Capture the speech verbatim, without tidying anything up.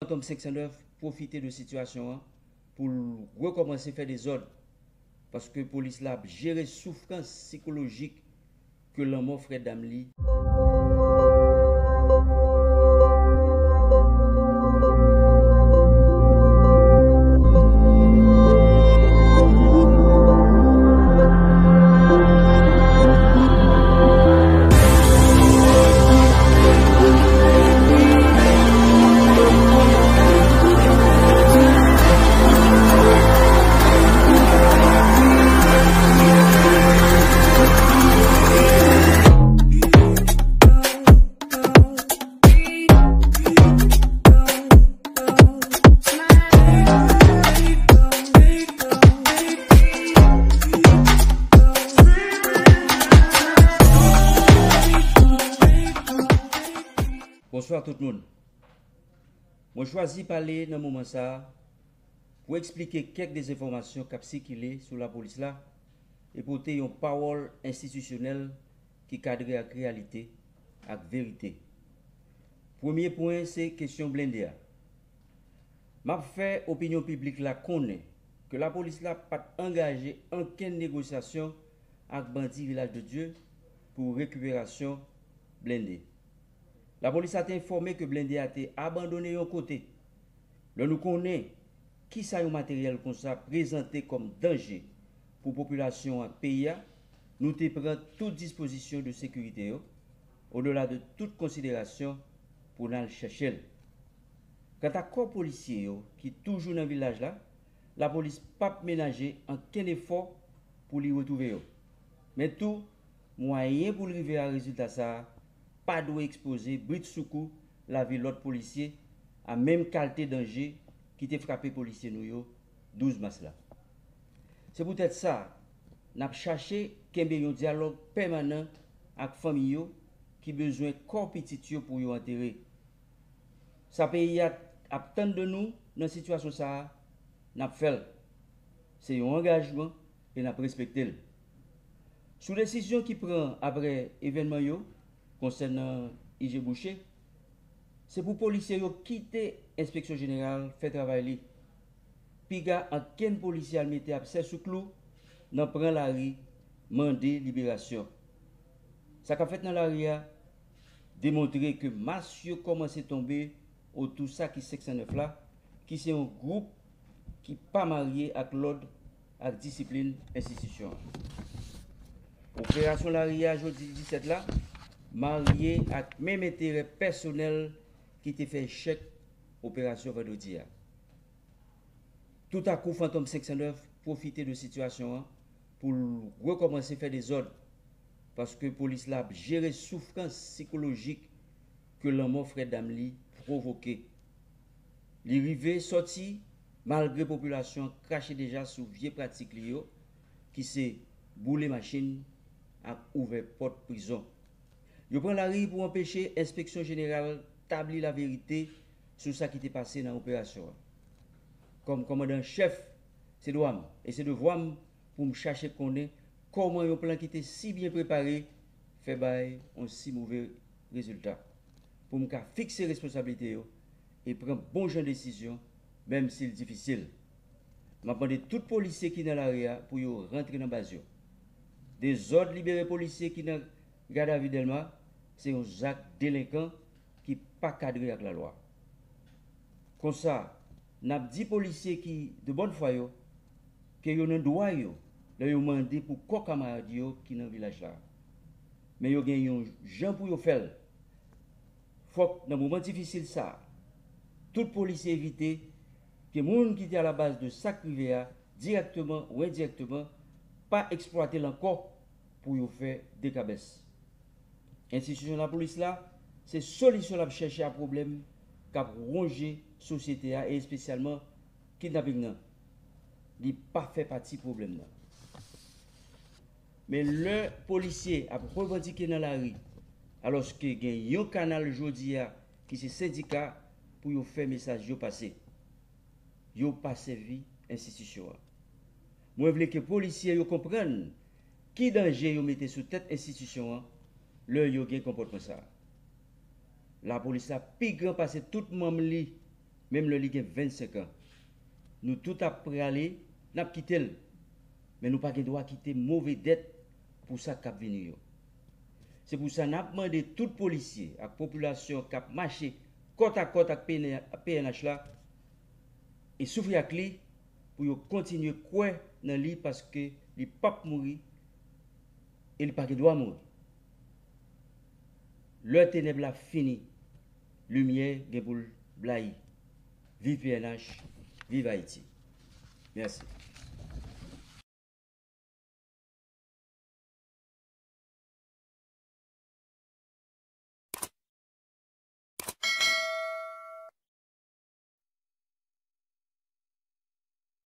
Fantom senk san nèf pwofite de sitiyasyon an pou l rekòmanse fè dezòd, paske polis la ap jere soufrans sikolojik ke lanmò frè dam li. Bonswa tout moun. Mwen chwazi pale nan moman sa a pou eksplike kèk dezenfòmasyon k ap sikile sou lapolis la e pote yon pawòl enstitisyonèl ki kadre ak reyalite ak verite. Premye pwen se kesyon blende a. M ap fè opinyon piblik la konnen ke lapolis la pa t angaje ankenn negosyasyon ak bandi Vilaj de Dye pou rekiperasyon blende. Lapolis la te enfòme ke blende a te abandone yon kote. Lè nou konnen kisa yon materyèl konsa prezante kòm danje pou popilasyon ak peyi a, nou te pran tout dispozisyon de sekirite yo, odela de tout konsiderasyon, pou n al chèche l. Kanta kò polisye yo ki toujou nan vilaj la, lapolis p ap menaje ankenn efò pou li retwouve yo. Men tou, mwayen pou l rive a rezilta sa a pa dwe ekspoze britsoukou lavi lòt polisye a menm kalte danje ki te frape polisye nou yo douz mas la. Se poutèt sa, n ap chache kenbe yon dyalòg pèmanan ak fanmi yo ki bezwen kò pitit yo pou yo antere. Sa peyi a ap tann de nou nan sitiyasyon sa a, n ap fè l. Se yon angajman e n ap respekte l. Sou desizyon ki pran apre evènman yo konsènan I G Boucher, se pou polisye yo kite Enspeksyon Jeneral fè travay li. Piga ankenn polisye al mete absè sou klou nan pran lari, mande liberasyon. Sa k ap fèt nan lari a demontre ke mas yo kòmanse tonbe otou sa ki senk san nèf la, ki se yon gwoup ki pa marye ak lòd ak disiplin enstitisyon an. Operasyon lari a jodi disèt la marye ak menm enterè pèsonèl ki te fè echèk operasyon vandredi a. Toutakou, Fantom senk san nèf pwofite de sitiyasyon an pou l rekòmanse fè dezòd, paske polis la ap jere soufrans sikolojik ke lanmò frè dam li pwovoke. Li rive sòti malgre popilasyon an krache deja sou vye pratik li yo, ki se boule machin ak ouvè pòt prizon. Yo pran lari pou anpeche Enspeksyon Jeneral tabli laverite sou sa ki te pase nan operasyon an. Kòm kòmandan an chèf, se dwa m e se devwa m pou m chache konnen kòman yon plan ki te si byen prepare fè bay yon si move rezilta, pou m ka fikse responsablite yo e pran bon jan desizyon, menm si l difisil. M ap mande tout polisye ki nan lari a pou yo rantre nan baz yo. Dezòd libere polisye ki nan gadavi Dèlma se yon zak delenkan ki pa kadre ak lalwa. Konsa, n ap di polisye ki de bòn fwa yo ke yo nan dwa yo lè yo mande pou kò kamarad yo ki nan vilaj la. Men yo gen yon jan pou yo fè l. Fòk nan moman difisil sa a, tout polisye evite ke moun ki te alabaz de sa k rive a, dirèkteman ou endirèkteman, pa eksplwate l ankò pou yo fè dekabès. Enstitisyon lapolis la se solisyon l ap chèche a pwoblèm k ap wonje sosyete a e espesyalman kidnaping nan. Li pa fè pati pwoblèm nan. Men lè polisye ap revandike nan lari, alòske gen yon kanal jodi a ki se sendika pou yo fè mesaj yo pase, yo pa sèvi enstitisyon an. Mwen vle ke polisye yo konprann ki danje yo mete sou tèt enstitisyon an lè yo gen konpòtman sa a. Lapolis la pi gran pase tout manm li Menm lè li gen vennsenk an. Nou tout ap prale, n ap kite l. Men nou pa gen dwa kite move dèt pou sa k ap vini yo. Se pou sa n ap mande tout polisye ak popilasyon k ap mache kòtakòt ak P N H la e soufri ak li pou yo kontinye kwè nan li paske li p ap mouri e li pa gen dwa mouri. Lè tenèb la fini, limyè gen pou l blayi. Viv P N H, viv Ayiti. Mèsi.